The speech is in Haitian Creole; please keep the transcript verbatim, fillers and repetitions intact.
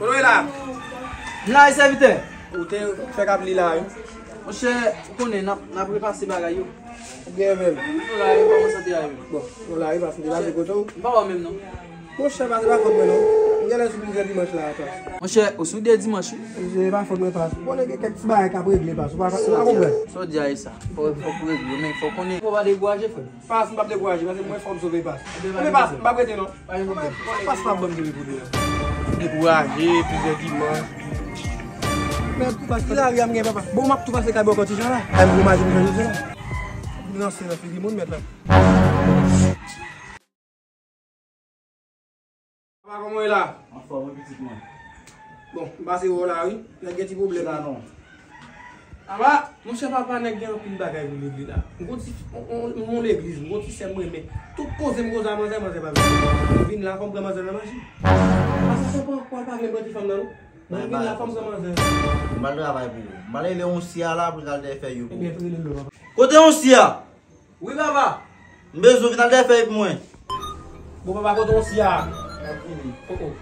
Kote w ye la? M la wi, sèvitè. Ou te fèk ap li la wi. Monchè, ou konnen n ap, n ap repase bagay yo. Ou gen menm. Nou la wi, kòman sante a ye menm? Bon, nou la wi, paske m te pase kote w. M pa wè w menm non. Monchè, pa, se pa fòt mwen non. M genlè sou plizyè dimanch la, pas. Monchè, ou sou de dimanch wi. Se pa fòt mwen, pas. Bon, gen kèk ti bagay k ap regle, pas. Ou pa, ou pa konprann. Sa w di a e sa. Fò, fòk ou regle, men fòk konnen. Fò w pa dekouraje, frè. Pas, m p ap dekouraje, paske mwen fò m sove pas. Ebyen, pa gen pwoblèm. Mwen pas, m p ap rete non. Pa gen pwoblèm. Pas pa ban m sove pou li. Dekouraje, plizyè dimanch. Men pas, ki lari a m gen, papa? Bon, m ap tou pase kay bò kòtijan la. Ay, m gwo maji m fè jodi la. Vin ranse nan figi moun, mèt la. Papa, kòman w ye la? Anfòm, wi, pitit mwen. Bon, m pase wè w la, wi. Nèg gen ti pwoblèm. Sa non. Papa, monchè, papa, nèg gen anpil bagay pou l regle la. M gon ti, on, on, on legliz, m gon ti sè m renmen. Tout koze m koze a manzè, manzè pa vin. M vin la, fò m pran manzè nan maji. Papa, sa fè pa, pa, pa vle pran ti fanm nan, non. Mwen vin la, fò m pran manzè. M al travay pou ou. M al rele yon sya la pou l al dèyè fèy yo pou ou. Ebyen, rele l non, papa. Kote yon sya? Wi, papa. M bezwen vin al dèyè fèy pou mwen. Bon, papa, kote yon sya? M ap vini. Oh, oh.